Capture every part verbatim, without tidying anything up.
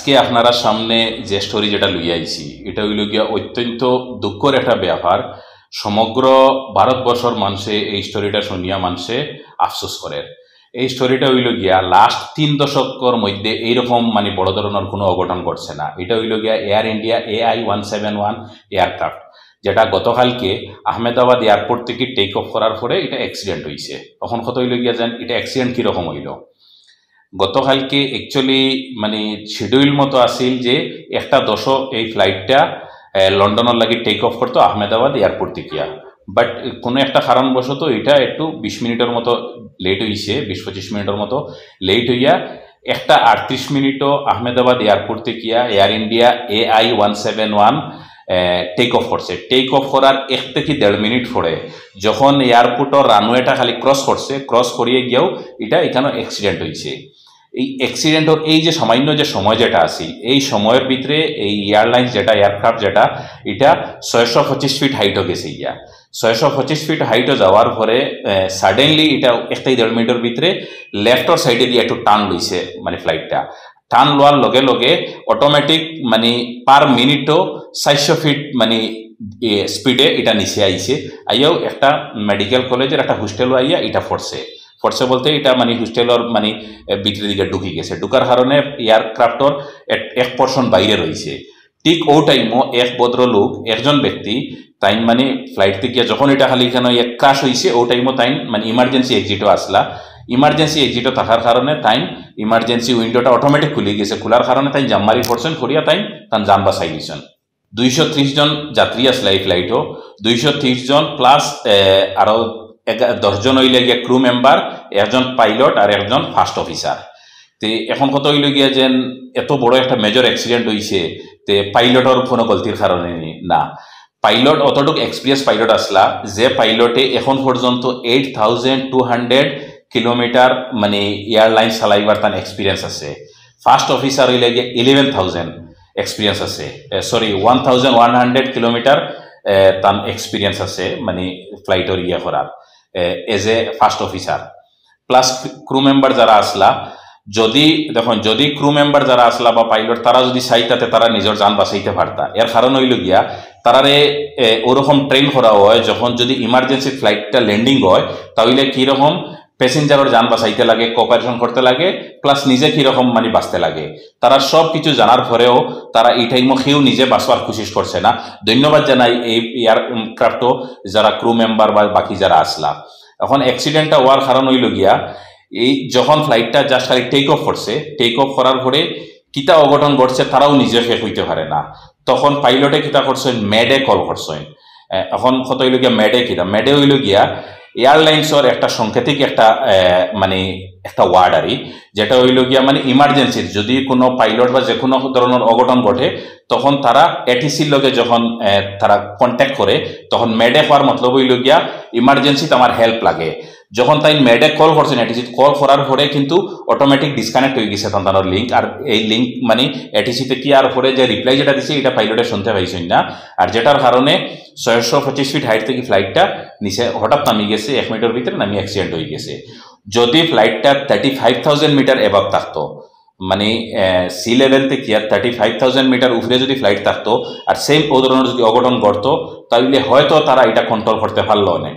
আজকে আপনারা সামনে যে স্টোরি যেটা লইয়া আইছি, এটা হইল গিয়া অত্যন্ত দুঃখর একটা ব্যাপার। সমগ্র ভারতবর্ষর মানুষে এই স্টোরিটা শুনিয়া মানুষে আফসোস করে। এই স্টোরিটা হইল গিয়া লাস্ট তিন দশকর মধ্যে এইরকম মানে বড় ধরনের কোনো অঘটন ঘটছে না। এটা হইল গিয়া air India AI one seven one aircraft, যেটা গতকালকে আহমেদাবাদ এয়ারপোর্ট থেকে টেক অফ করার পরে এটা অ্যাক্সিডেন্ট হইছে। এখন কথা হইল গিয়া যেন এটা অ্যাক্সিডেন্ট কিরকম হইল। গতকালকে অ্যাকচুয়ালি মানে শিডিউল মতো আছিল যে একটা দশো এই ফ্লাইটটা লন্ডনের লাগি টেক অফ করতো আহমেদাবাদ এয়ারপোর্ট থেকে, বাট কোনো একটা কারণবশত এটা একটু বিশ মিনিটের মতো লেট হইছে, বিশ পঁচিশ মিনিটের মতো লেট হইয়া একটা আটত্রিশ মিনিটও আহমেদাবাদ এয়ারপোর্ট থেকে Air India AI one seven one take off করছে। টেক অফ করার এক থেকে দেড় মিনিট পরে যখন এয়ারপোর্টর রানওয়েটা খালি ক্রস করছে, ক্রস করিয়ে গিয়েও এটা এখানে অ্যাক্সিডেন্ট হইছে। এই অ্যাক্সিডেন্টর এই যে সামান্য যে সময় যেটা আছিল, এই সময়র ভিতরে এই এয়ারলাইন্স যেটা, এয়ারক্রাফট যেটা, এটা ছয়শো পঁচিশ ফিট হাইটও গেছে গিয়া। ছয়শো পঁচিশ ফিট হাইটও যাওয়ার পরে সাডেনলি এটা এক থেকে দেড় মিনিটের ভিতরে লেফটর সাইডে দিয়ে একটু টার্ন লইছে মানে ফ্লাইটটা। টার্ন লওয়ার লগে লগে অটোমেটিক মানে পার মিনিটও চারশো ফিট মানে স্পিডে এটা নিচে আইছে। আইয়াও একটা মেডিকেল কলেজের একটা হোস্টেলও আইয়া এটা পড়ছে। পড়ছে বলতে এটা মানে হোস্টেলর মানে ভিতরের দিকে ঢুকি গেছে। ঢুকার কারণে এয়ারক্রাফটর এক পোর্শন বাইরে রইছে। ঠিক ও টাইমও এক ভদ্রলোক, একজন ব্যক্তি, তাইন মানে ফ্লাইট থেকে যখন এটা খালি কেন এক ক্রাশ হইছে, ও টাইমও তাইন মানে ইমার্জেন্সি এক্সিটও আসলা। ইমার্জেন্সি এক্সিটও থাকার কারণে তাইন ইমার্জেন্সি উইন্ডোটা অটোমেটিক খুলি গেছে। খোলার কারণে তাইন জাম্মারি পড়ছেন, পড়িয়া তাইন তান জান বাঁচাই দিছেন। দুইশো ত্রিশ জন যাত্রী আসলা এই ফ্লাইটও। দুইশো ত্রিশ জন প্লাস আরো দশ জন হইলে গিয়া ক্রু মেম্বার, একজন পাইলট আর একজন ফার্স্ট অফিসার। তে এখন কথা হইল গিয়া যে এত বড় একটা মেজর অ্যাক্সিডেন্ট হইছে, তে পাইলটর কোনো গলতির কারণে নি-, না। পাইলট অতটুক এক্সপিরিয়েন্স পাইলট আসলা যে পাইলটে এখন পর্যন্ত eight thousand two hundred kilometre মানে এয়ারলাইন চালাইবার তান এক্সপিরিয়েন্স আছে। ফার্স্ট অফিসার হইলে গিয়া ইলেভেন থাউজেন্ড এক্সপিরিয়েন্স আছে, sorry, one thousand one hundred kilometre তান এক্সপিরিয়েন্স আছে মানে ফ্লাইটর ইয়ে করার as a first officer. Plus crew member যারা আসলা, যদি দেখুন, যদি ক্রু মেম্বার যারা আসলা বা পাইলট, তারা যদি চাইতাতে তারা নিজের জান বাঁচাইতে পারতা। এর কারণ হইল গিয়া, তারারে এ, ওরকম ট্রেন করা হয়, যখন যদি ইমার্জেন্সি ফ্লাইটটা ল্যান্ডিং হয়, তাহলে কিরকম প্যাসেঞ্জারর জান বাঁচাইতে লাগে, কোঅপারেশন করতে লাগে, প্লাস নিজে কিরকম মানে বাঁচতে লাগে। তারা সব কিছু জানার পরেও তারা এই টাইমও কেউ নিজে বাঁচবার কোশিশ করছে না। ধন্যবাদ জানাই এই এয়ারক্রাফটও, যারা ক্রু মেম্বার বা বাকি যারা আসলা। এখন অ্যাক্সিডেন্টটা হওয়ার কারণ হইল গিয়া, এই যখন ফ্লাইটটা জাস্ট খালি টেক অফ করছে, টেক অফ করার পরে কিতা অঘটন ঘটছে তারাও নিজে ফেক হইতে পারে না। তখন পাইলটে কিতা করছেন, মেডে কল করছেন। এ, এখন কথা হইল গিয়া মেডে কিতা, মেডে হইল গিয়া এয়ারলাইন্সর একটা সাংকেতিক একটা এ, মানে একটা ওয়ার্ড আর কি, যেটা হইল গিয়া মানে ইমার্জেন্সির যদি কোনো পাইলট বা যে কোনো ধরনের অঘটন ঘটে, তখন তারা এটিসির লগে যখন এ, তারা কন্ট্যাক্ট করে, তখন মেডে হওয়ার মতলব হইল গিয়া ইমার্জেন্সিত আমার হেল্প লাগে। যখন তাই মেডে কল করছেন, এটিসিত কল করার পরে কিন্তু অটোমেটিক ডিসকানেক্ট হয়ে গেছে তান তানোর লিঙ্ক। আর এই লিঙ্ক মানে এটিসি থেকে আর পরে যে রিপ্লাই যেটা দিছে, এটা পাইলটে শুনতে পাইছেন না। আর যেটার কারণে ছয়শো পঁচিশ ফিট হাইট থেকে ফ্লাইটটা নিচে হঠাৎ নামি গেছে, এক মিনিটের ভিতরে নামি অ্যাক্সিডেন্ট হয়ে গেছে। যদি ফ্লাইটটা thirty five thousand metre above থাকতো, মানে সি লেভেল থেকে আর থার্টি ফাইভ থাউজেন্ড মিটার উপরে যদি ফ্লাইট থাকতো, আর সেম ও ধরনের যদি অঘটন ঘটতো, তাহলে হয়তো তারা এটা কন্ট্রোল করতে পারলো না।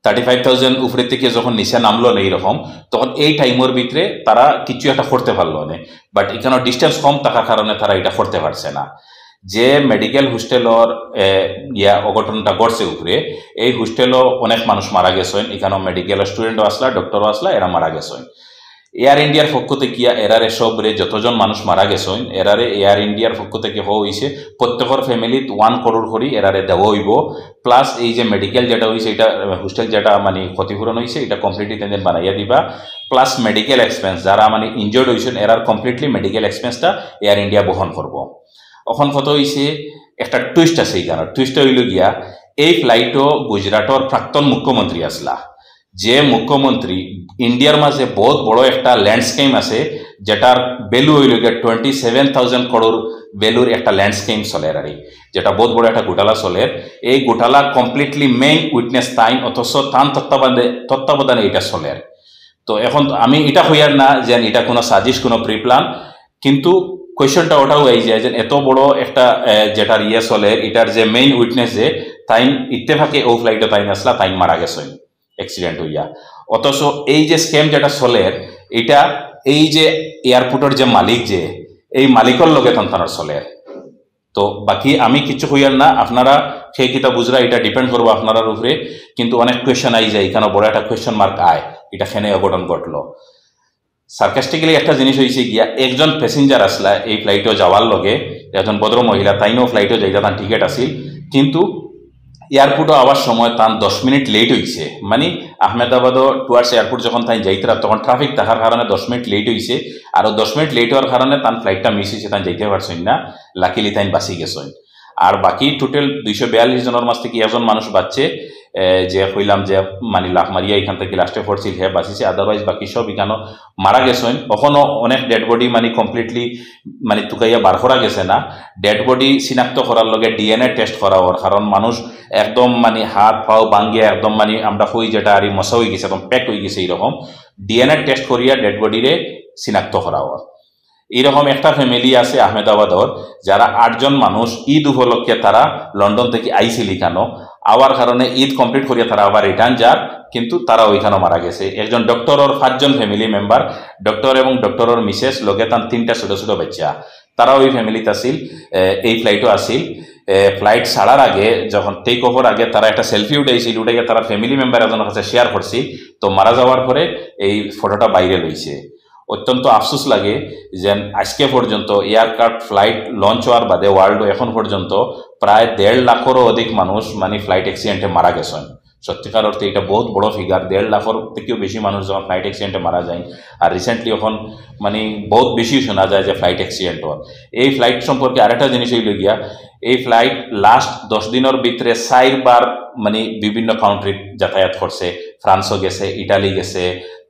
থার্টি ফাইভ থাউজেন্ড উপরে থেকে যখন নিচে নামলো না এইরকম, তখন এই টাইমের ভিতরে তারা কিছু একটা করতে পারলো না। বাট এখানে ডিস্টেন্স কম থাকার কারণে তারা এটা করতে পারছে না। যে মেডিকেল হোস্টেলর ইয়া অঘটনটা ঘটছে উপরে, এই হোস্টেলও অনেক মানুষ মারা গেছেন, এখানে মেডিকেল স্টুডেন্টও আসলা, ডক্টরও আসলা, এরা মারা গেছেন। এয়ার ইন্ডিয়ার পক্ষ থেকে এরারে সবরে যতজন মানুষ মারা গেছেন, এরারে এয়ার ইন্ডিয়ার পক্ষ থেকে হওয়া হয়েছে প্রত্যেকের ফ্যামিলিত ওয়ান করোড় করি এরারে দেওয়া হইব। প্লাস এই যে মেডিকেল যেটা হয়েছে, এটা হোস্টেল যেটা মানে ক্ষতিপূরণ হয়েছে, এটা কমপ্লিটলি তাদের বানাইয়া দিবা। প্লাস মেডিকেল এক্সপেন্স, যারা মানে ইনজুর্ড হয়েছেন, এরার কমপ্লিটলি মেডিকেল এক্সপেন্সটা এয়ার ইন্ডিয়া বহন করব। এখন কথা হয়েছে, একটা টুইস্ট আছে এখানে। টুইস্টটা হইল গিয়া, এই ফ্লাইটও গুজরাটর প্রাক্তন মুখ্যমন্ত্রী আসলা, যে মুখ্যমন্ত্রী ইন্ডিয়ার মাঝে বহুত বড় একটা ল্যান্ড স্কিম আছে, যেটার ভ্যালু হইল গিয়া টোয়েন্টি সেভেন থাউজেন্ড করোড় ভ্যালুর একটা ল্যান্ড স্কিম চলের আর কি, যেটা বহুত বড় একটা ঘোটালা চলের। এই ঘোটালা কমপ্লিটলি মেইন উইটনেস তাইন, অথচ তান তত্ত্বাবধানে তত্ত্বাবধানে এটা চলের। তো এখন তো আমি এটা হইয়ার না যে এটা কোনো সাজিশ, কোনো প্রি প্ল্যান, কিন্তু কোয়েশনটা ওটাও এই যে, যে এত বড় একটা, আহ, যেটার ইয়ে চলের, এটার যে মেইন উইটনেস যে তাইন ইত্তেফাকে ও ফ্লাইটও তাইন আসলা, তাইন মারা গেছইন অ্যাক্সিডেন্ট হইয়া। অথচ এই যে স্ক্যাম যেটা চলের, এটা এই যে এয়ারপোর্টের যে মালিক যে, এই মালিকর লগে তান তানোর চলের। তো বাকি আমি কিছু কইয়ার না, আপনারা কে কিতা বুঝরা, এটা ডিপেন্ড করবো আপনারার উপরে। কিন্তু অনেক কোয়েশন আই যায়, এখানে বড় একটা কোয়েশন মার্ক আয়, এটা কেনে অঘটন ঘটলো। সার্কাস্টিক্যালি একটা জিনিস হইছে গিয়া, একজন প্যাসেঞ্জার আসলা এই ফ্লাইটও যাওয়ার লগে, একজন ভদ্র মহিলা, তাইনও ফ্লাইটও যাইতা, তান টিকিট আছিল, কিন্তু এয়ারপোর্টও আবার সময় তান দশ মিনিট লেট হইছে। মানে আহমেদাবাদও টুয়ার্ডস এয়ারপোর্ট যখন তাই যাইতরা, তখন ট্রাফিক থাকার কারণে দশ মিনিট লেট হইছে। আর ও দশ মিনিট লেট হওয়ার কারণে তান ফ্লাইটটা মিস হইছে, তাই যাইতে পারছইন না। লাকিলি তাইন বাঁচি গেছইন। আর বাকি টোটাল দুইশো বিয়াল্লিশ জনের মাঝ থেকে একজন মানুষ বাঁচছে, এ, যে কইলাম যে মানে লাফ মারিয়া এখান থেকে লাস্টে পড়ছিল, হে বাঁচিছে। আদারওয়াইজ বাকি সব এখানে মারা গেছইন। এখনো অনেক ডেড বডি মানে কমপ্লিটলি মানে তুকাইয়া বার করা গেছে না। ডেড বডি চিনাক্ত করার লগে ডিএনএ টেস্ট করা অর, কারণ মানুষ একদম মানে হাত পাও ভাঙ্গিয়া একদম মানে আমরা কই যেটা আর মশা হয়ে গেছে, একদম প্যাক হয়ে গেছে, এরকম ডিএনএ টেস্ট করিয়া ডেড বডিরে চিনাক্ত করা অর। এরকম একটা ফ্যামিলি আছে আহমেদাবাদর, যারা আটজন মানুষ ঈদ উপলক্ষে তারা লন্ডন থেকে আইছিল এখানো, আওয়ার কারণে ঈদ কমপ্লিট করিয়া তারা আবার রিটার্ন যার, কিন্তু তারা ওইখানে মারা গেছে। একজন ডক্টরর পাঁচজন ফ্যামিলি মেম্বার, ডক্টর এবং ডক্টরর মিসেস, লগে তান তিনটা ছোট ছোট বাচ্চা, তারা ওই ফ্যামিলিত আছিল, এ, এই ফ্লাইটও আছিল। এ, ফ্লাইট ছাড়ার আগে, যখন টেক অফর আগে, তারা একটা সেলফি উঠাইছিল, উঠাইয়া তারা ফ্যামিলি মেম্বার একজনের কাছে শেয়ার করছিল। তো মারা যাওয়ার পরে এই ফটোটা বাইরে লইছে। অত্যন্ত আফসোস লাগে যে আজকে পর্যন্ত এয়ারক্রাফট ফ্লাইট লঞ্চ হওয়ার বাদে ওয়ার্ল্ডও এখন পর্যন্ত প্রায় দেড় লাখেরও অধিক মানুষ মানে ফ্লাইট অ্যাক্সিডেন্টে মারা গেছেন। সত্যিকার অর্থে এটা বহুত বড় ফিগার, দেড় লাখের থেকেও বেশি মানুষ যখন ফ্লাইট অ্যাক্সিডেন্টে মারা যায়। আর রিসেন্টলি এখন মানে বহুত বেশি শোনা যায় যে ফ্লাইট অ্যাক্সিডেন্ট হয়। এই ফ্লাইট সম্পর্কে আরেকটা জিনিস হইল গিয়া, এই ফ্লাইট লাস্ট দশ দিনের ভিতরে চারবার মানে বিভিন্ন কান্ট্রিত যাতায়াত করছে। ফ্রান্সও গেছে, ইটালি গেছে,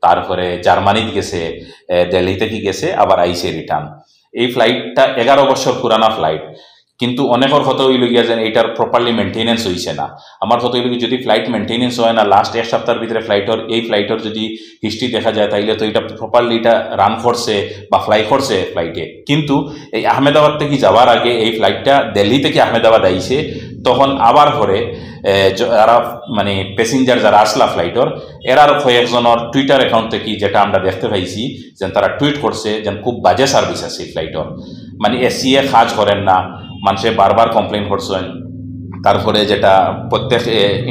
তারপরে জার্মানিত গেছে, এ, দিল্লি থেকে গেছে, আবার আইছে রিটার্ন। এই ফ্লাইটটা এগারো বছর পুরানা ফ্লাইট, কিন্তু অনেকের কথা হইল গিয়া যেন এটার প্রপারলি মেনটেনেন্স হইছে না। আমার কথা হইল কি, যদি ফ্লাইট মেনটেনেন্স হয় না, লাস্ট এক সপ্তাহের ভিতরে ফ্লাইটর, এই ফ্লাইটর যদি হিস্ট্রি দেখা যায়, তাইলে তো এটা প্রপারলি এটা রান করছে বা ফ্লাই করছে ফ্লাইটে। কিন্তু এই আহমেদাবাদ থেকে যাওয়ার আগে এই ফ্লাইটটা দিল্লি থেকে আহমেদাবাদ আইছে, তখন আবার পরে, এ, য-, যারা মানে প্যাসেঞ্জার যারা আসলা ফ্লাইটর, এরার কয়েকজনের টুইটার অ্যাকাউন্ট থেকে যেটা আমরা দেখতে পাইছি, যেন তারা টুইট করছে যেন খুব বাজে সার্ভিস আছে এই ফ্লাইটর, মানে এসিএ কাজ করেন না, মানুষে বারবার কমপ্লেন করছেন। তারপরে যেটা প্রত্যেক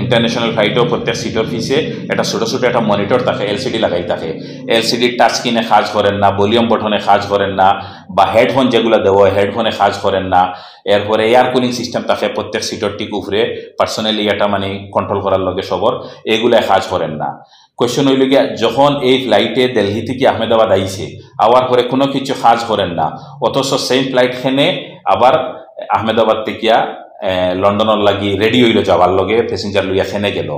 ইন্টারন্যাশনাল ফ্লাইটও প্রত্যেক সিটর পিছে একটা ছোট ছোট একটা মনিটর থাকে, এলসিডি লাগাই থাকে। এলসিডি টাচ স্ক্রিনে কাজ করেন না, ভলিউম বটনে কাজ করেন না, বা হেডফোন যেগুলা দেওয়া হয় হেডফোনে কাজ করেন না। এরপরে এয়ার কুলিং সিস্টেম থাকে প্রত্যেক সিটর ঠিক উপরে, পার্সোনালি এটা মানে কন্ট্রোল করার লগে সবর, এগুলা কাজ করেন না। কোয়েশ্চন হইল গিয়া, যখন এই ফ্লাইটে দিল্লি থেকে আহমেদাবাদ আইছে, আওয়ার পরে কোনো কিছু কাজ করেন না, অথচ সেম ফ্লাইট খেনে আবার আহমেদাবাদ থেকে, আহ, লন্ডনের লাগি রেডি হইল যাওয়ার লগে, প্যাসেঞ্জার লইয়া খেনে গেল।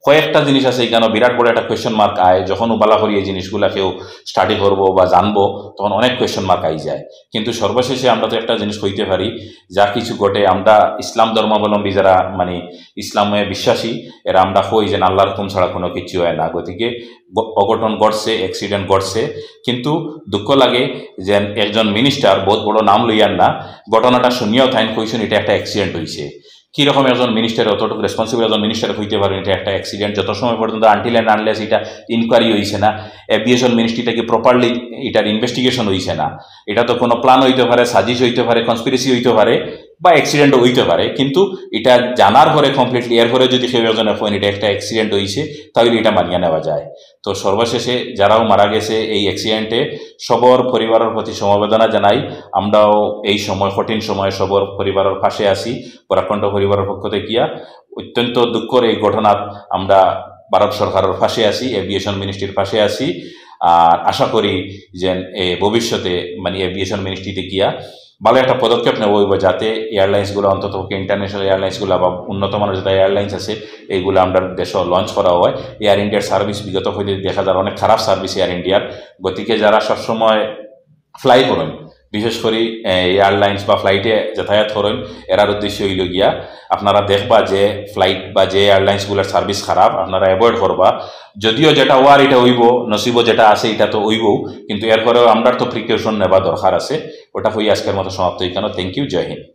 কয়েকটা জিনিস আছে এখানে বিরাট বড় একটা কোয়েশ্চন মার্ক আয়। যখন উবালা করি এই জিনিসগুলা কেউ স্টাডি করবো বা জানবো, তখন অনেক কোয়েশ্চন মার্ক আই যায়। কিন্তু সর্বশেষে আমরা তো একটা জিনিস কইতে পারি, যা কিছু ঘটে, আমরা ইসলাম ধর্মাবলম্বী যারা মানে ইসলামে বিশ্বাসী, এরা আমরা কই যে আল্লাহর হুকুম ছাড়া কোনো কিছু হয় না। গতিকে গ-, অঘটন ঘটছে, অ্যাক্সিডেন্ট ঘটছে, কিন্তু দুঃখ লাগে যে একজন মিনিস্টার, বহুত বড় নাম লইয়ার না, ঘটনাটা শুনিয়াও তাইন কইছেন এটা একটা অ্যাক্সিডেন্ট হইছে। কিরকম একজন মিনিস্টার, অতটুকু রেসপন্সিবল একজন মিনিস্টার হইতে পারেন এটা একটা অ্যাক্সিডেন্ট, যত সময় পর্যন্ত আনটিল অ্যান্ড আনলেস এটা ইনকোয়ারি হইছে না, এভিয়েশন মিনিস্ট্রি থেকে প্রপারলি এটার ইনভেস্টিগেশন হইছে না। এটা তো কোনো প্ল্যান হইতে পারে, সাজিশ হইতে পারে, কনস্পিরেসি হইতে পারে, বা অ্যাক্সিডেন্টও হইতে পারে, কিন্তু এটা জানার পরে কমপ্লিটলি এরপরে যদি কেউ একজনে কইন এটা একটা অ্যাক্সিডেন্ট হইছে, তাহলে এটা মানিয়ে নেওয়া যায়। তো সর্বশেষে যারাও মারা গেছে এই অ্যাক্সিডেন্টে, সবর পরিবারের প্রতি সমবেদনা জানাই। আমরাও এই সময়, কঠিন সময়ে সবর পরিবারের পাশে আছি। বরাকণ্ঠ পরিবারের পক্ষ থেকে অত্যন্ত দুঃখর এই ঘটনাত আমরা ভারত সরকারের পাশে আছি, এভিয়েশন মিনিস্ট্রির পাশে আছি। আর আশা করি যে এ ভবিষ্যতে মানে এভিয়েশন মিনিস্ট্রিতে গিয়া ভালো একটা পদক্ষেপ নেওয়া হইব, যাতে এয়ারলাইন্সগুলো, অন্তত পক্ষে ইন্টারন্যাশনাল এয়ারলাইন্সগুলো বা উন্নত মানের যেটা এয়ারলাইন্স আছে, এইগুলো আমরা দেশে লঞ্চ করা হয়। এয়ার ইন্ডিয়ার সার্ভিস বিগত হইতে দেখা যায় অনেক খারাপ সার্ভিস এয়ার ইন্ডিয়ার। গতিকে যারা সবসময় ফ্লাই করেন, বিশেষ করি এয়ারলাইন্স বা ফ্লাইটে যাতায়াত করেন, এরার উদ্দেশ্য হইল গিয়া আপনারা দেখবা যে ফ্লাইট বা যে এয়ারলাইন্সগুলোর সার্ভিস খারাপ, আপনারা অ্যাভয়েড করবা। যদিও যেটা হওয়ার এটা হইব, নসিবও যেটা আছে এটা তো হইবও, কিন্তু এরপরেও আমরার তো প্রিকশন নেবা দরকার আছে। ওটা হই আজকের মতো সমাপ্ত এখানে। থ্যাংক ইউ, জয় হিন্দ।